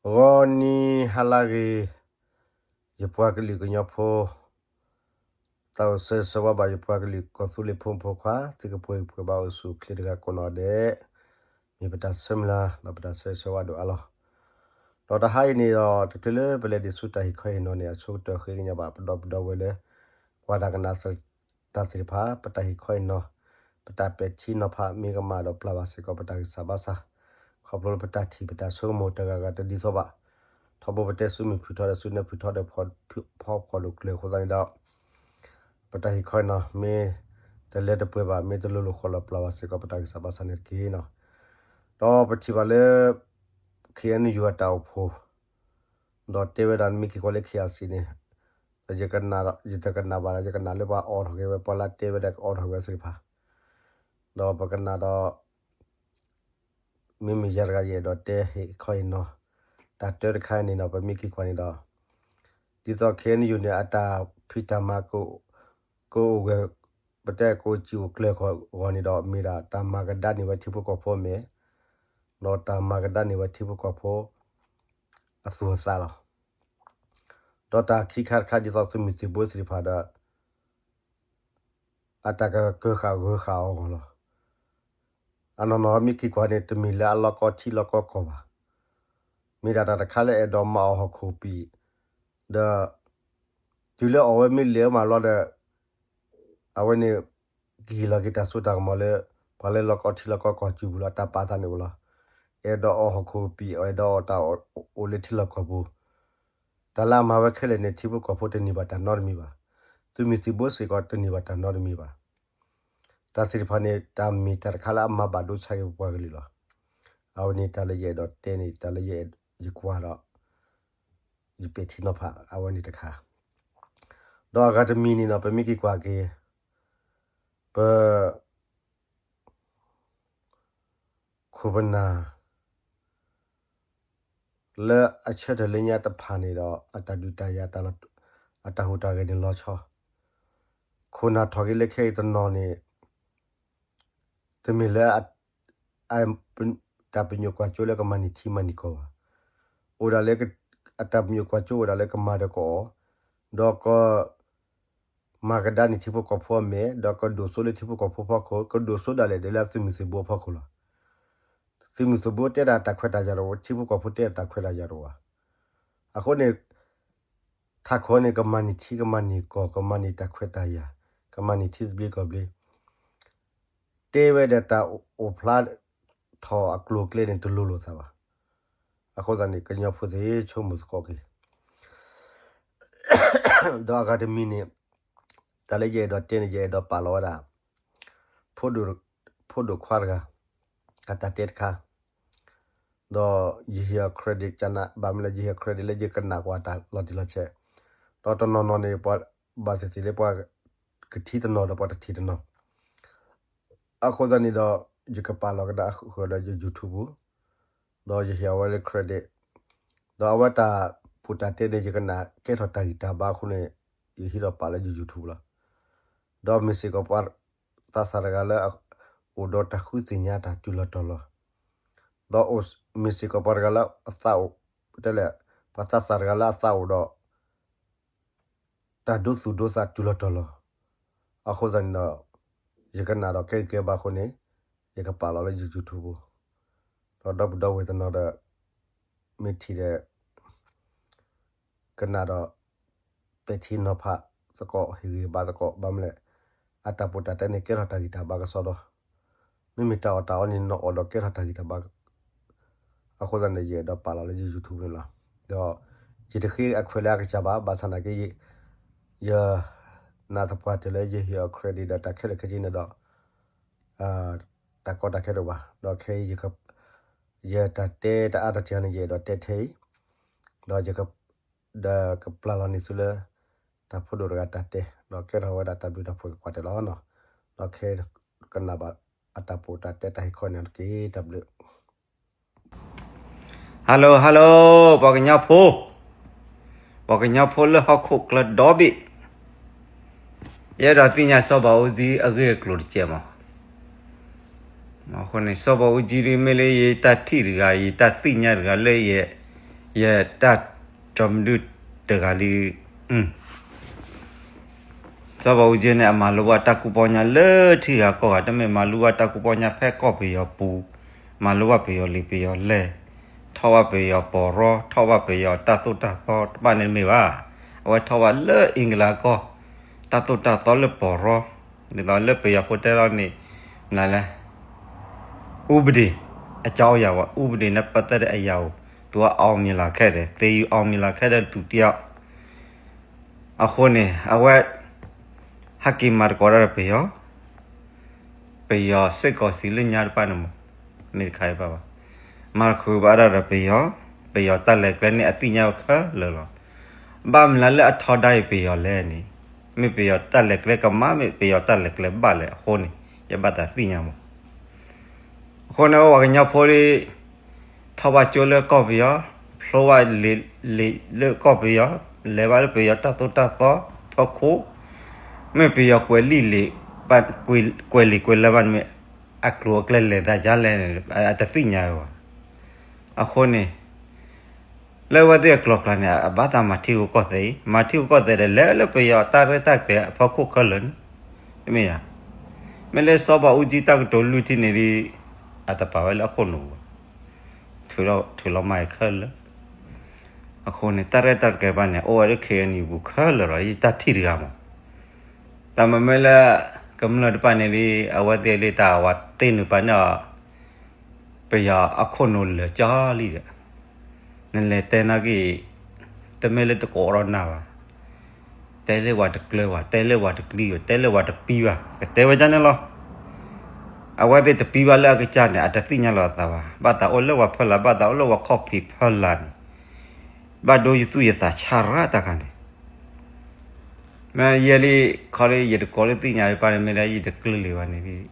ဂီၤနံၤဟါလၢဂ့ၤ, ယပှၤကလုာ်ကညီဖိ, သးအိၣ်ဆၢဂ့ၤဆၢဝါဘၣ်ယပှၤကလုာ်ကီၢ်သူလ့ၤဖိမုၣ်ဖိခွါ သုကပှဲၤဂံၢ်ပှဲၤဘါအိၣ်ဆူၣ်အိၣ်ချ့တဂၤကိးနီၢ်ဒဲး, မ့ၢ်ပတၢ်ဆၢမုၢ်လၢ် ဒီးပတၢ်ဆၢဂ့ၤဆၢဝါဒိၣ်အါလီၤ. ဒီးတဟါအံၤန့ၣ်ဒီး တချုးလၢပလဲၤဒံးဆူတၢ်ဟ့ၣ်ခီဟ့ၣ်နီၤန့ၣ် အဆိကတၢၢ်ဃ့ကညးဘၣ်ပဒီပုၢ်ဒီဝဲၢ်လၢ ကွၢ်တၢ်ကနၣ်တၢ်သ့ၣ်တဖၣ် ပတၢ်ဟ့ၣ်ခီဟ့ၣ်နီၤ, ပတၢ်ပဲာ်ထံနီၤဖး မ့ၢ်ကမၣ်ဒီးပျၢ်ဘၣ်စ့ၢ်ကီးပတၢ်ဂံၢ်စၢ်ဘါစၢ်, ခီဖျိလၢပတၢ်ထံၣ်ပတၢ်ဆိကမိၣ်တဂၤဂၤတဒ်သိးဘၣ်, ထီဘိပတဲဆူမုၢ်ဖုထီဒီးဆူနၢဖုထီဒီး ဖီဖီဒိၣ်ကျၢၤအဃိသတးန့ၣ်ဒီး ပတၢ်ဟ့ၣ်ခီဟ့ၣ်နီၤ မ့ၢ်တလဲၤတပှဲၤဘၣ် မ့ၢ်တလိၤလိာ်ဃီလီၤ ပျၢ်ဘၣ်စ့ၢ်ကီးပတၢ်ဂံၢ်စၢ်ဘါစၢ်န့ၣ်တက့ၢ်နီၤ. ဒီးပထံၣ်ဘၣ်လၢ ခ့ၣ်အဲၣ်ယူၣ် အတၢ်အိၣ်ဖှိၣ် ဒီးတဲဝဲဒၣ်နမ့ၢ်က့ၤကွၢ်လၢ ခ့ၣ်အဲၣ်စံၣ် န့ၣ် ယတကနၣ်ဘၣ်ဒီး ယကနၣ်လၢပှၤအိးထီၣ်က့ၤဝဲ ပှၤလၢတဲဝဲဒၣ်ကအိးထီၣ်က့ၤဝဲသ့ၣ်တဖၣ်, ဒီးပကနၣ်ဒီး မ့မ့ၢ်ယၤတဂၤယအဲၣ်ဒိးတဲဟ့ၣ်ခီဟ့ၣ်နီၤ တၢ်တၢတခါအံၤန့ၣ်ဒီး ပမ့ၢ်က့ၤကွၢ်န့ၣ်ဒီး ဒ်သိး ခ့ၣ်အဲၣ်ယူၣ် န့ၣ် အတၢ်ဖံးတၢ်မၤ ကအိၣ်ဂၢၢ် ပတဲကအိၣ်စံၣ်အိၣ်ကျၢၤအဂီၢ်န့ၣ်ဒီး မ့ၢ်ဒၣ်တၢ်မၤကဒါန့ၢ်ဝဲထံဖိကီၢ်ဖိအမဲာ်, ဒီးတၢ်မၤကဒါန့ၢ်ဝဲထံဖိကီၢ်ဖိ အသူၣ်အသးလီၤ. ဒီးတၢ်ခံခါတခါ ဒ်သိးသုးမုၢ်သံၣ်ဘိသ့ၣ်တဖၣ်ဒီး အတၢ်ကကၢဃာ်ဂၢၤဃာ်အဂီၢ်လီၤ. အနီၢ်နီၢ်မ့ၢ်က့ၤကွၢ်န့ၣ် တမ့ၢ်လၢအလီၢ်ကီထံလီၢ်ကီကီၢ်ဘၣ်. မ့ၢ်ဒၣ်တၢ်တခါလၢအဲၣ်ဒိးမၤအီၣ်ဟီၣ်ခိၣ်ပံာ်, ဒီး တုၤလၢအီၣ်ဝဲမ့ၢ်လဲၤမးလီၤဒီး အဝဲန့ၣ် ကဟ့ၣ်လီၤက့ၤတၢ်စိတၢ်ကမီၤလၢ ပှၤလၢလီၢ်ကီထံလီၢ်ကီကီၢ်စုပူၤလီၤ တၢ်ပာ်သးန့ၣ်အိၣ်လီၤ. အဲၣ်ဒိးအီၣ်ဟီၣ်ခိၣ်ပံာ် အဲၣ်ဒိးအီၣ်တၢ်အိၣ်လၢထံလီၢ်ကီၢ်ပူၤ တၢ်လၢအမၤဝဲခဲလၢာ်န့ၣ် ထံဖိကီၢ်ဖိတန့ၢ်ဘၣ်တၢ်နီတမံၤဘၣ်. သုးမုၢ်သံၣ်ဘိစ့ၢ်ကီးတန့ၢ်ဘၣ်တၢ်နီတမံၤဘၣ်. တၢ်သ့ၣ်တဖၣ်န့ၣ် တၢ်မ့ၢ်တၢ်တခါလၢအမၤဘၣ်ဒိဆါက့ၤပပှၤကလုာ်လီၤ. အဝဲန့ၣ်တၢ်လၢယအဲၣ်ဒိးတဲန့ၣ် တၢ်လၢယအဲၣ်ယကွၢ်ဒီး ယပဲာ်ထံနီၤဖးအဝဲန့ၣ်တခါ, ဒီးအဂၤတမံၤန့ၣ်ဒီး ပမ့ၢ်က့ၤကွၢ်က့ၤ ပ ခိၣ်ပနၢ် လၢအဆၢထၢၣ်လၢညါတဖၣ်န့ၣ်ဒီး အတၢ်ဒုးတၢ်ယၤ အတၢ်ဟူးတၢ်ဂဲၤန့ၣ်လီၤဆီ, ခိၣ်နၢ်ထီၣ်က့ၤလၢခဲအံၤတနီၤန့ၣ် တမ့ၢ်လၢ တၢ်ပညိၣ်ကွၢ်စိလၢကမၤန့ၢ်ထံမၤန့ၢ်ကီၢ်ဘၣ်. အိၣ်ဒၣ်လၢ အတၢ်ပညိၣ်ကွၢ်စိအိၣ်ဒၣ်လၢကမၤဒီးကအီၣ်, ဒီးက မၤကဒါန့ၢ်ထံဖိကီၢ်ဖိအမဲာ်, ဒီးကဒိၣ်စိလၢထံဖိကီၢ်ဖိဖီခိၣ်, ကဒိၣ်စိဒၣ်လဲာ်ဒၣ်လၢသုးမုၢ်သံၣ်ဘိအဖီခိၣ်လီၤ. သုးမုၢ်သံၣ်ဘိတဲဒၣ်တၢ်ခွဲးတၢ်ယာ်တအိၣ်, ထံဖိကီၢ်ဖိတဲဒၣ်တၢ်ခွဲးတၢ်ယာ်တအိၣ်ဘၣ်. အဃိန့ၣ် ထးခိၣ်န့ၣ် ကမၤန့ၢ်ထံကမၤန့ၢ်ကီၢ်, ကမၤန့ၢ်တၢ်ခွဲးတၢ်ယာ်, ကမၤန့ၢ်ထံသဘျ့ကီၢ်သဘျ့, တဲဝဲဒၣ်တၢ်အိၣ်ဖျါထီၣ်အကျိၤအကျဲန့ၣ် တလိၤလိာ်သးဘၣ်. အဃိသတးန့ၣ် ကညီဖိသ့ၣ် ဆိကမိၣ်သကိးက့ၤ ဒီးအဂၤတမံၤန့ၣ် တၢ်လၢယအဲၣ်ဒိးတဲန့ၣ် ယအဲၣ်ဒိးပာ်လီၤဝဲဒၣ် ဖိဒိၣ်ခွါတဂၤ အတၢ်တဲတခါ, ဒီးယဟ့ၣ်အီၤ credit ကနၣ် ဘၣ်မနုၤလဲၣ် ယဟ့ၣ်အီၤ credit လၢယကနၣ်ကွၢ်တၢ်လီၤတံၢ်လီၤဆဲး, ဒီးတနီၤနီၤန့ၣ် ပှၤဘၣ်သ့ၣ်သ့ၣ်လၢပှၤကထံၣ်တနီၤဒီးပှၤတထံၣ်တနီၤ အဃိသတးန့ၣ်ဒီး ယကပာ်လီၤကဒါဃုာ်ဒီးယ YouTube ပူၤ, ဒီးယဟ့ၣ်အဝဲလၢ credit, ဒီးအဝဲတၢ်ပူတၢ်တဲန့ၣ် ယကနၣ်ကဲထီၣ်တၢ်ဂံၢ်တၢ်ဘါအဃိန့ၣ် ယဟ့ၣ်ဒီးပာ်လၢယ YouTube လီၤ. ဒီးမ့ၢ်စ့ၢ်ကီးပှၤသးစၢ်တဂၤလၢ အိၣ်ဒီးတၢ်ဃုသ့ၣ်ညါတၢ်တုၤလီၤတီၤလီၤ, ဒီးမ့ၢ်စ့ၢ်ကီးပှၤတဂၤလၢအသးအိၣ် တဲလဲၣ် ပှၤသးစၢ်တဂၤလၢအသးအိၣ်ဒီး တၢ်ဒိသူၣ်ဒိသးတုၤလီၤတီၤလီၤ, အဃိသတးန့ၣ်ဒီး ယကနၣ်ဒီးကဲဂံၢ်ကဲဘါအဃိန့ၣ် ယကပာ်လီၤလၢယ YouTube ပူၤ, ဒီးဒီပုၢ်ဒီဝဲၢ်တနီၤဒီး မ့ၢ်ထံၣ်ဒီး ကနၣ်ဒီး ပဲာ်ထံနီၤဖးသကိး ဟ့ၣ်ဂံၢ်ဘါသကိး ဘၣ်မနုၤလဲၣ် အတၢ်ပူတၢ်တဲန့ၣ် ကဲထီၣ်တၢ်ဂံၢ်တၢ်ဘါကစီဒီ, မ့မ့ၢ်တၢ်အီၣ်တၢ်အီန့ၣ် နအီၣ်ဒီးကဲထီၣ်တၢ်ဂံၢ်တၢ်ဘါ အဃိသတးန့ၣ် ယအဲၣ်ဒိးပာ်လီၤလၢယ YouTube န့ၣ်လီၤ. ဒီးယတဃ့အခွဲးလၢအကစၢ်ဘၣ်, ဘၣ်ဆၣ်သနာ်က့ ယ ယနာ်သပှၢ်တၢၢ်လၢယဟ့ၣ်အီၤ credit ဒီးတၢ်ခဲလၢာ်ခဲဆ့န့ၣ်ဒီး တၢ်ကီတၢ်ခဲတအိၣ်ဘၣ်. ဒီးခဲအံၤ ယတၢ်တဲတအါတစှၤန့ၣ် ယအဲၣ်ဒိးတဲထဲအံၤ, ဒီးယက ဒီးကပျၢ်လီၤန့ၢ်သုလၢ တၢ်ဖိဒိၣ်တဂၤတၢ်တဲ, ဒီးကဲထီၣ်ဝဲဒၣ်တၢ်ဘျုးတၢ်ဖှိၣ်သပှၢ်တၢၢ်လီၤ. ဒီးခဲကနၣ်ဘၣ်အတၢ်ပူတၢ်တဲတၢ်ဟ့ၣ်ခီန့ၣ်တက့ၢ်. တၢ်ဘျုး Hello hello ပှၤကညီဖိ, ပှၤကညီဖိလၢဟီၣ်ခိၣ်ချၢဒီဘ့ၣ်, ယအဲၣ်ဒိးသ့ၣ်ညါစီၤဘးအူကၠံအဂ့ၢ်အကျိၤတကဲးမး. အဃိန့ၣ် စီၤဘးအူကၠံဒ်မ့ၢ်လၢယတၢ်ထံၣ်တဂၤ ယတၢ်သ့ၣ်ညါတဂၤလၢယ ယတၢ်ကၠီမဒုၣ်တဂၤလံ, စီၤဘးအူကၠံန့ၣ် အမၤလိဘၣ်တၢ်ကူၣ်ပီညါလၢထံဂၤကီၢ်ဂၤ, တမ့ၢ်မၤလိဘၣ်တၢ်ကူၣ်ပီညါဖဲကီၢ်ပယီၤပူၤ, မၤလိဘၣ်ပယီၤလံာ်ပယီၤလဲၢ်, ထီၣ်ဘၣ်ပယီၤပီၤရီ, ထီၣ်ဘၣ်ပယီၤတၢ်သိၣ်တၢ်သီတဖၣ်န့ၣ်တမ့ၢ်ဘၣ်. အဝဲထီၣ်ဘၣ်လၢ England ကီၢ်, တၢ်သိၣ်တၢ်သီလၢပီၤရီ, ဒ်သိးလၢပယီၤဖိတဲလီၤန့ၣ်, နလဲၣ် ဥပဒေအကြောင်းအရာ ဝဲ ဥပဒေနဲ့ပတ်သက်တဲ့အရာကို သူက အောင်မြင်လာခဲ့တယ်, သင်ယူအောင်မြင်လာခဲ့တဲ့သူတစ်ယောက်. အဃိန့ၣ် အဝဲ ဟဲက့ၤမၤသကိးတၢ်ဒီးပယီၤ, ပယီၤစ့ၢ်ကီးစံးလၢညါတဖၣ်န့ၣ်မး, မ့ၢ်တခါအံၤဘၣ်ဘၣ်, မၤသကိးဘၣ်တၢ်ဒီးပယီၤ, ပယီၤတၢ်လဲၤကျဲန့ၣ် အသ့ၣ်ညါဝဲခဲလၢာ်လီၤ. ဘၣ်မနုၤလၢအထီဒါအံၤပယီၤလဲၣ်န့ၣ်, မ့ၢ်ပယီၤတၢ်လဲၤကျဲကမၣ်, မ့ၢ်ပယီၤတၢ်လဲၤကျဲဘၣ်လဲၣ်အဃိန့ၣ်, ယဘၣ်သးသ့ၣ်ညါမး. အဃိန့ၣ် ပှၤကညီဖိလံ ထီၣ်ဘၣ်ကၠိလၢကီၢ်ပယီၤ, ဖျိဘၣ်လံာ်လၢကီၢ်ပယီၤ, လဲၤဘၣ်လၢပယီၤတၢ်သိၣ်တၢ်သီဖီခိၣ်, မ့ၢ်ပယီၤကွဲးလံာ်လံာ်, ကွဲးလံာ်ကွဲးလဲၢ်ဘၣ်န့ၣ်မ့ၢ် အကျိၤအကျဲလဲၤသးဒ်လဲၣ်န့ၣ် အတသ့ၣ်ညါဝဲဘၣ်. အဃိန့ၣ် လၢအဝဲသ့ၣ်အကျိၤအကျဲန့ၣ် အဘၣ်သးမၤထံရူၢ်ကီၢ်သဲးအံၤ, မၤထံရူၢ်ကီၢ်သဲးဒီး လဲၤလၢပယီၤတၢ်ရဲၣ်တၢ်ကျဲၤအဖီခိၣ်ခဲလၢာ်န့ၣ်, တမ့ၢ်ဧါ. မ့ၢ်လၢစီၤဘးအူကၠံတၢ်ကတိၤလွံၢ်ထံၣ်န့ၣ်ဒီး အတပာ်ဝဲလၢအခိၣ်နူာ်ဘၣ်, ထုးလီၤမၤအံၤခဲလၢာ်. အဃိန့ၣ် တၢ်ရဲၣ်တၢ်ကျဲၤတဖၣ်န့ၣ် အိၣ်ဝဲလၢ ခ့ၣ်အဲၣ်ယူၣ် ပူၤခဲလၢာ်လီၤ, ယတၢ်ထံၣ်တဂၤမး. တၢ်မ့မ့ၢ်လၢ ကမျၢၢ်တဖၣ်န့ၣ်လံ အဝဲသ့ၣ်လံတၢ်အဝဲသ့ၣ်နုာ်ပာ်န့ၢ်အီၤ ပယီၤအခိၣ်နူာ်လၢာ်ကၠီလံဒီး နလဲၤတဲနာ်က့ၤ တမ့ၢ်လၢတကိးထီၣ်နၢ်ဘၣ်, တဲလၢဝဲတကျၢၤဘၣ်, တဲလၢဝဲတကျံဘၣ်, တဲလၢဝဲတပံဘၣ်, ကတဲဝဲဒ်န့ၣ်လီၤ. အဝဲသ့ၣ်တပံဘၣ်လၢအကစၢ်န့ၣ် အတသ့ၣ်ညါလီၤအသးဘၣ်, ဘၣ်သးအိၣ်လၢဝဲဖီလာ်, ဘၣ်သးအိၣ်လၢဝဲခီၣ်ဖံးဖီလာ်န့ၣ်, ဘၣ်ဒိယသူၣ်ယသးဆါရၣ်တၢ်ခါန့ၣ် မ့ၢ်ယဲလံ ခီလံ ယတကိးလၢသ့ၣ်ညါတဖၣ်န့ၣ် မ့ၢ်လၢယတကျၢၤလံဘၣ်န့ၣ်,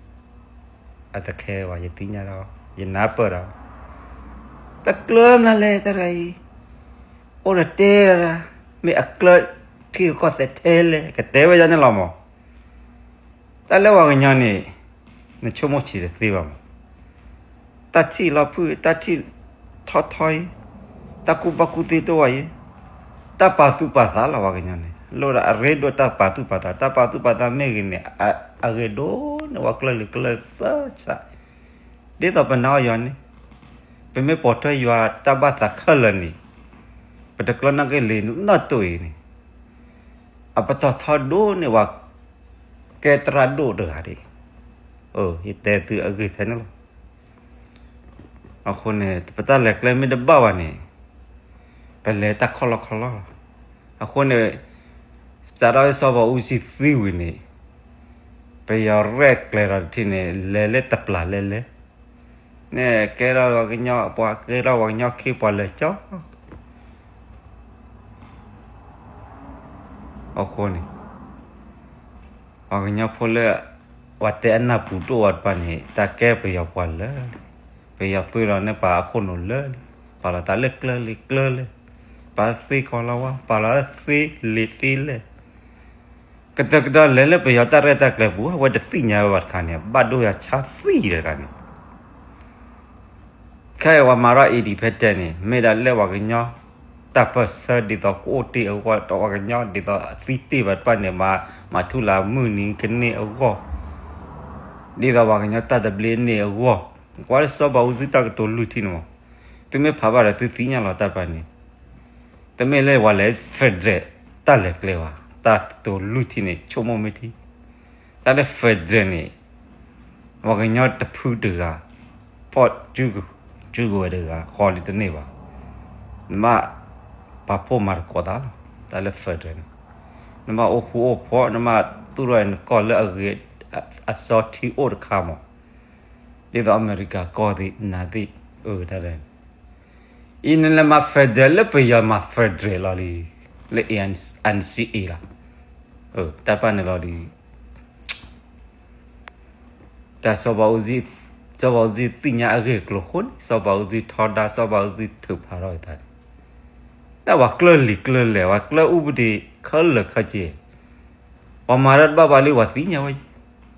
အတခဲဘၣ် ယသ့ၣ်ညါဒီး ယနၢ်ပၢၢ်ဒီး, တကျၢၤမနုၤလဲၣ် တၢ်တဂၤအံၤ, အိၣ်ဒီးတဲဒၣ်, မ့ၢ်အကျၢၤထံဂုၤကီၢ်သဲးထဲလဲၣ် ကတဲဝဲဒ်န့ၣ်လီၤမး. တၢ်လၢပှၤကညီန့ၣ် နဆိကမိၣ်ဆံးတသ့ဘၣ်မး. တၢ်ထံၣ်လီၤဖုၣ် တၢ်ထံၣ်ထီထီအံၤ, တၢ်ကူၣ်ဘၣ်ကူၣ်သ့တအိၣ်အံၤ, တၢ်ပာ်သူၣ်ပာ်သးလီၤ ပှၤကညီန့ၣ် လိၣ်ဒီးအရ့ဒိၣ်တၢ်ပာ်သူၣ်ပာ်သး, တၢ်ပာ်သူၣ်ပာ်သးမ့ၢ်ဂ့ၤန့ၣ် အဂ့ၤဒိၣ်န့ၢ်ပှၤကျၢၢ်လံၤကျၢၢ်သၢဆး, ဒ်သိးပနာ်အီၤယွၤန့ၣ်, ပမ့ၢ်ပိာ်ထွဲယွၤတၢ်ဘၣ်သးခဲလၢာ်န့ၣ်, ပတကျၢၤနာ်က့ၤလံာ်နီတဒိၣ်အံၤန့ၣ် အပတီၢ်ထီဒိၣ်န့ၢ်ပှၤကဲသရၣ်ဒိၣ်တဂၤဒၣ်, ယတဲသုအဂ့ၢ်ထဲန့ၣ်လီၤ. အဃိန့ၣ် ပတၢ်လဲၤကျဲမ့ၢ်တဘၣ်ဘၣ်န့ၣ်, ပလဲၤတၢ်ခီၣ်လီၢ်ခီၣ်လီၢ်လီၤ. အဃိန့ၣ် စးထီၣ်လၢစီၤဘးအူကၠံသံဝံၤန့ၣ်, ပယီၤရဲၣ်ကျဲၤဒီးတထံၣ်န့ၣ် လဲၤလၢတပျၢ်လဲၤလဲၤ, န့ၣ်ကဲထီၣ်ပှၤကညီ ပှၤကဲထီၣ်ပှၤကညီခ့ပှၤလၢာ်ကၠီ အဃိန့ၣ် ပှၤကညီဖိလၢ ပှၤတဲအနၢ်ပူၤတအိၣ်ဝဲတဖၣ်န့ၣ် တၢ်ကဲပယီၤပှၤလၢာ်လံ, ပယီၤသွံၣ်လီၤန့ၢ်ပှၤအခိၣ်နူာ်လၢာ်လံ, ပာ်လီၤသးလၢကျၢၢ်လံာ်ကျၢၢ်လဲၢ်, ပာ်သ့ကီးလီၤဝါ, ပာ်လီၤသ့လံာ်သ့လဲၢ် ကတၢၢ်ကတီၢ်လဲၤလၢပယီၤတၢ်ရဲၣ်တၢ်ကျဲၤပူၤ အဝဲတသ့ၣ်ညါဝဲဘၣ်တခါန့ၣ် ဘၣ်ဒိယၤဆါသံတခါန့ၣ်, ခဲအံၤပှၤမၤထီၣ် independent န့ၣ် မ့ၢ်ဒၣ်လၢပှၤကညီ တၢ်ပၢၢ်ဆၢဒ်သိးကအိၣ်တ့ၢ်အဂီၢ် ဒီးပှၤကညီဒ်သိးအသံတ့ၢ်ဘၣ်တဖၣ်န့ၣ် မၤထူလၢမုၢ်နံၤကန့ၢ်အဂီၢ်, ဒ်သိးပှၤကညီတၢ်သဘျ့န့ၢ်အဂီၢ်, ကွၢ်လၢစီၤဘးအူကၠံတၢ်ကတိၤလွံၢ်ထံၣ်န့ၣ်မး, သုမ့ၢ်ဖးဘၣ်ဒီးသုသ့ၣ်ညါလီၤတၢ်တဖၣ်န့ၣ် တမ့ၢ်လၢပှၤလဲၤ federal တၢ်လဲၤကျဲဘၣ်, တၢ်ကတိၤလွံၢ်ထံၣ်န့ၣ် ဆိကမိၣ်မ့ၢ်ထံ, တၢ်လၢ federal န့ၣ် ပှၤကညီတဖုတဂၤ ဖီၣ်စုကဝဲၤတဂၤ ဃီလံတန့ၢ်ဘၣ်, နဘၣ်ပာ်ဖှိၣ်မၤသကိးသးလီၤ. တၢ်လၢ federal န့ၣ် နဘၣ်အိၣ်ဃူအိၣ်ဖိး နဘၣ်သူၣ်ထီၣ်နကီၢ်လၢအဂ့ၤ အစီထံအိၣ်တခါမး, ဒ်သိးအမဲရကၤကီၢ်သ့ၣ်နၤသ့ၣ် အၢ တၢ်ဒ်န့ၣ် အံၤနလဲၤမၤ federal လၢပယီၤမၤ federal လီၤလံ, လၢ NCA လီၤ, တၢ်ပာ်န့ၣ်လီၤလံ, တၢ်စီၤဘးအူကၠံ, စီၤဘးအူကၠံသ့ၣ်ညါအဂ့ၢ်အကျိၤအဃိန့ၣ် စီၤဘးအူကၠံထီဒါ စီၤဘးအူကၠံထုးဖးထီၣ်တၢ်န့ၣ်, လၢပှၤကျၢၢ်လံာ်ကျၢၢ်လဲၢ် ပှၤကျၢၢ်ဥပဒေခဲလၢာ်ခဲဆ့, ပှၤမၤတၢ်တဘၣ်ဘၣ်လံ ပှၤသ့ၣ်ညါဝဲ,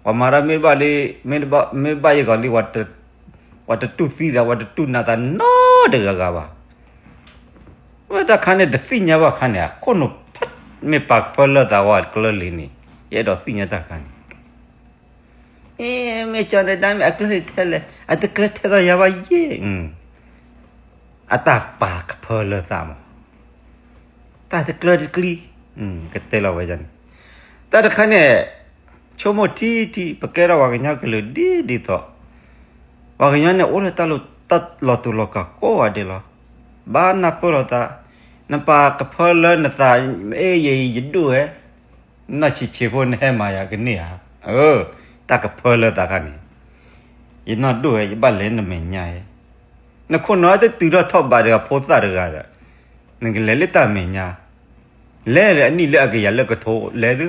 ပှၤမၤတၢ်မ့ၢ်ဘၣ်လံ, မ့ၢ်ဘၣ်ယဂီၢ်လံ ပှၤတတူၢ်သံသး ပှၤတတူၢ်နးသးနီတဂၤဂၤဘၣ်. တၢ်ခါန့ၣ်တသ့ၣ်ညါဘၣ်ခါန့ၣ် အခိၣ်နူာ်ဖး မ့ၢ်ပာ်ကဖၢလၢသးဝဲအကျၢၢ်လံန့ၣ် ယအဲၣ်ဒိးသ့ၣ်ညါတၢ်တခါန့ၣ်, အ့ မ့ၢ်ကၠီန့ၣ်ဒၣ်မ့ၢ်အကျၢၢ်ထဲလဲၣ် အတကျၢၢ်ထဲသိးယၤဘၣ်ယ့ၢ်, အတၢ်ပာ်ကဖၢလၢသးမး, တၢ်တကျၢၢ်တကျံ, ကတဲလီၤဝဲန့ၣ်, တၢ်တခါန့ၣ် ဆိကမိၣ်ထံထံ ပကဲထီၣ်ပှၤကညီကလုာ်ဒ်ဒ်သိး ပှၤကညီန့ၣ်အိၣ်လၢတၢ်လီၤတူာ်လီၤကာ်ကိးဂၤဒဲးလီၤ. ဘၣ်နၢ်ပၢၢ်လိာ်သး, နပာ်ကဖၢလၢနသး, အ့ ယဲယဒိၣ်ဝဲ, နီၢ်ဆံးဆံးဖိနဟဲမၤယၤကန့ၢ်ဧါ, တၢ်ကဖၢလၢသးခါန့ၣ်, ယနီၢ်ဒိၣ်ဝဲ ယဘၣ်လဲၤနမဲာ်ညါဧါ, နခိၣ်နူာ်တတုၤထီၣ်ထီၣ်ဘးဒီးအဖိသၣ်တဂၤဒီး, နကလဲၤလၢတၢ်မဲာ်ညါ, လဲၤလၢအနံၣ်လၢအကယၤလၢကထိလဲၤသု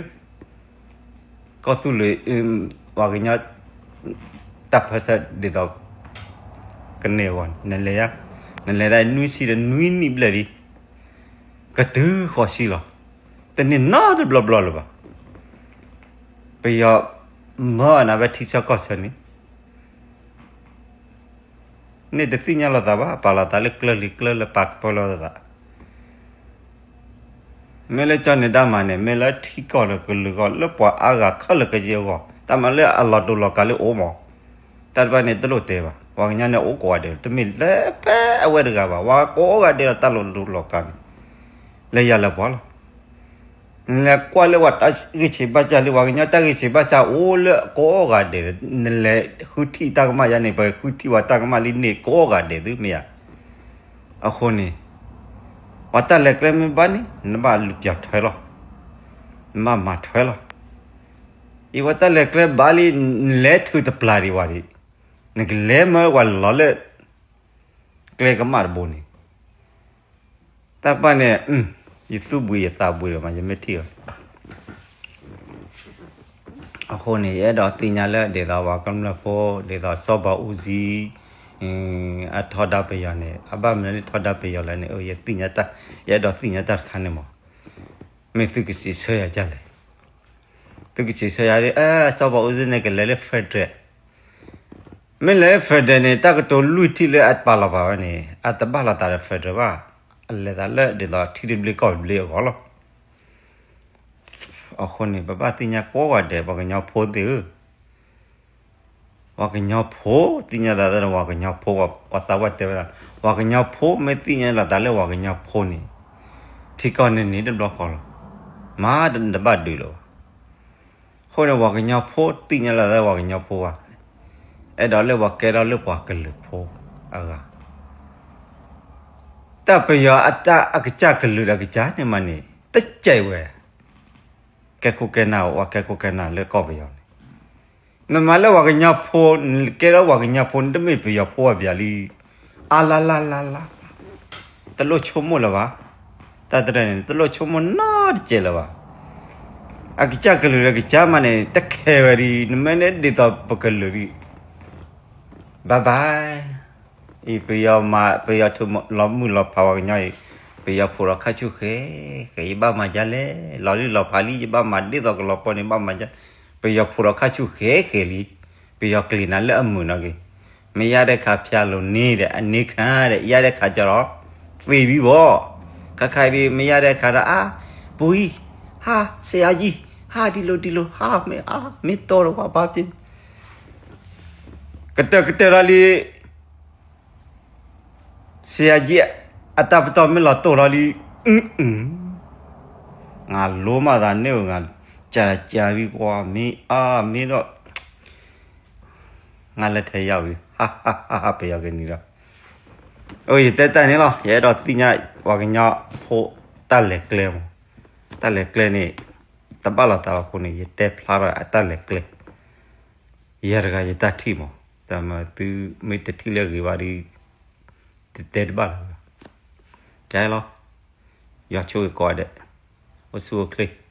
ကီၢ်သူလ့ၤ, ပှၤကညီ, တၢ်ဖၢဆၢဒ်သိး, ကန့ၢ်အဂီၢ်န့ၣ် နလဲၤဧါ, နလဲၤဒၣ်နွံဆံဒီးနွံနံၣ်ဘျဲၣ်လံ, ကတုၤဃီၤဆံလီၤ, တန့ၢ်နီတဘျီဘျီလၢၤဘၣ်, ပယီၤမၢအနၢ်ဝဲထံဆၢကီၢ်ဆၢန့ၣ် န့ၣ်တသ့ၣ်ညါလိာ်သးဘၣ်, ပာ်လီၤသးလၢကျၢၢ်လံကျၢၢ်လၢပာ်ကဖၢလၢသး, မ့ၢ်လၢကၠီန့ၣ်ဒၣ်မးန့ၣ် မ့ၢ်လၢထံကီၢ်ဒီးကလုာ်ဂီၢ်လၢပှၤအါဂၤခဲလၢာ်ခဲဆ့အဂီၢ်, တၢ်မၤလၢအလီၤတူာ်လီၤကာ်လၢအိၣ်မး, တၢ်တဖၣ်န့ၣ်တလိၣ်တဲဘၣ်, ပှၤကညီန့ၣ်အိၣ်ကိးဂၤဒဲး, တမ့ၢ်လၢဖဲအဝဲတဂၤဘၣ်, ပှၤကိးဂၤဒဲးဒီးတၢ်လီၤတူာ်လီၤကာ်န့ၣ်, လၢယၤလၢပှၤလီၤ နလဲၤကွၢ်လၢပှၤတၢ်ဂ့ၢ်ဆံးဘၣ်ဆၣ်လၢပှၤကညီတၢ်ဂ့ၢ်ဆံးဘၣ်ဆၣ်အိၣ်လၢကိးဂၤဒဲး, နလဲၤဃုထံၣ်တၢ်ကမၣ်ယါန့ၣ် ပဃုထံၣ်ပှၤတၢ်ကမၣ်လံန့ၣ်ကိးဂၤဒဲးသုမ့ၢ်ဧါ, အဃိန့ၣ်, ပှၤတၢ်လဲၤကျဲမ့ၢ်ဘၣ်န့ၣ် နဘၣ်လူၤပျီၢ်ထွဲလီၤ, နဘၣ်မၤထွဲလီၤ, အံၤပှၤတၢ်လဲၤကျဲဘၣ်လံ, နလဲၤထုးတပျၢ်ဒံးဝဲဒၣ်, နကလဲၤမၢပှၤလီၤလၢ ကျဲကမၣ်တဘိန့ၣ်, တၢ်ပၢ်န့ၣ်, ယသူၣ်ဘှံးယသးဘှံးလီၤမး ယမ့ၢ်ထံၣ်အီၤ, အဃိန့ၣ် ယအဲၣ်ဒိးသ့ၣ်ညါလၢဒ်သိးပှၤကမျၢၢ်ဖိ ဒ်သိးစီၤဘးအူကၠံ အထီဒါပယီၤန့ၣ် အဘၣ်မနုၤလၢထီဒါပယီၤလဲၣ်န့ၣ် ယသ့ၣ်ညါတၢ်, ယအဲၣ်ဒိးသ့ၣ်ညါတၢ်တခါန့ၣ်မး, မ့ၢ်သုကစံးဆၢယၤဒ်လဲၣ်, သုကစံးဆၢယၤဒ် စီၤဘးအူကၠံန့ၣ် ကလဲၤလၢ federal မ့ၢ်လဲၤလၢ federal န့ၣ် တၢ်ကတိၤလွံၢ်ထံၣ်လၢအပာ်လီၤပာ်ဝဲန့ၣ် အတဘၣ်လိာ်သးဒီး federal ဘၣ်, အလဲၤသးလၢဒ်သိးထံတဘျ့ကီၢ်တဘျ့အဂီၢ်လီၤ. အဃိန့ၣ် ပဘၣ်သ့ၣ်ညါကိးဂၤဒဲး ပှၤကညီဖိသ့ၣ်ဧၢ, ပှၤကညီဖိ သ့ၣ်ညါသးလၢပှၤကညီဖိ, ပှၤသးပှၢ်တဲဝဲဒၣ် ပှၤကညီဖိမ့ၢ်သ့ၣ်ညါလီၤသးလၢပှၤကညီဖိန့ၣ် ထံကီၢ်န့ၣ်န့ၣ်တဘျီဃီလီၤ, မၤတဘၣ်ဒုးလၢၤဘၣ်. အဃိန့ၣ် ပှၤကညီဖိသ့ၣ်ညါလီၤသးလၢပှၤကညီဖိဘၣ်, အဲၣ်ဒိးလၢပှၤကဲထီၣ်လၢပှၤကလုာ်ဖိအဂၤ, တၢ်ပယီၤအတၢ်အကစၢ်ကလုာ်ဒီးကစၢ်န့ၣ်မးန့ၣ် တစဲးဝဲ, ကဲခိၣ်ကဲနၢ် ပှၤကဲခိၣ်ကဲနၢ်လၢကီၢ်ပယီၤန့ၣ်, နမၤလၢပှၤကညီဖိ နကဲထီၣ်ပှၤကညီဖိ နတမ့ၢ်ပယီၤဖိဘၣ်ဘၣ်လံ, အါလါလါလါလါ, တလိၣ်ဆိကမိၣ်လၢၤဘၣ်, တၢ်တရၢၢ်န့ၣ် တလိၣ်ဆိကမိၣ်နီတစဲးလၢၤဘၣ်, အကစၢ်ကလုာ်ဒီးကစၢ်မးန့ၣ် တခဲဝဲဒံး နမ့ၢ်န့ၣ်ဒ်သိးပကလုာ်ဒံး bye bye, အံၤပယီၤမၤ ပယီၤထုးလီၤမုၢ်လီၤဖးပှၤကညီအံၤ, ပယီၤဖိးဒီးခါဆူၣ်ဃဲဃဲ ယဘၣ်မၤဒ်လဲၣ်, လီၤလုၢ်လီၤဖးလံ ယဘၣ်မၤဒ်သိးကလီၤပှီၢ်န့ၣ် ဘၣ်မၤဒ်, ပယီၤဖိးဒီးခါဆူၣ်ဃဲဃဲလံ, ပယီၤကျ့ၤနၤလၢအမုာ်နီၢ်က့ၤ, မ့ၢ်ယါဒဲးခါဖၠၣ်လိၤန့ၣ်ဒီး အန့ၣ်ခါဒီး ယါဒဲးခါကီဒီး သ့ဘံဘီ, ခါခါဒ်မ့ၢ်ယါဒဲးခါဒီး အါ, ပူၤအံၤ, ဟါ, ဆရာကြီး, ဟါ ဒ်လိၤဒ်လိၤ ဟါ မ့ၢ်အါ မ့ၢ်တီဒီးဝဲဘၣ်ပ့ၤ ကတၢၢ်ကတၢၢ်လီၤလံ, ဆရာကြီး အတၢ်ပတီၢ်မ့ၢ်လီၤတိၢ်လီၤလံ, ငါလိမၤသးန့ၣ်ဧိၤ ငါ ကြာကြာပြီကွၢ် မ့ၢ်အါမ့ၢ်ဒီး ငါလဲၤထဲယဝံၤ ဟါဟါဟါဟါ ပယီၤကနံၤဒီး, အိ ယတဲတၢ်န့ၣ်လီၤ ယအဲၣ်ဒိးသ့ၣ်ညါ ပှၤကညီဖိ တၢ်လဲၤကျဲမး, တၢ်လဲၤကျဲန့ၣ် တဘၣ်လိာ်သးအဃိန့ၣ် ယတဲဖျါထီၣ်အတၢ်လဲၤကျဲ ယၤတဂၤယတၢ်ထံၣ်မး, တၢ်မၤသုမ့ၢ်တထံၣ်လၢအဂ့ၤဘၣ်ဒီး တတဲတဘၣ်လၢၤဘၣ်, ယၤလီၤ, ယွၤဆိၣ်ဂ့ၤကိးဂၤဒဲး, အိၣ်ဆူၣ်အိၣ်ချ့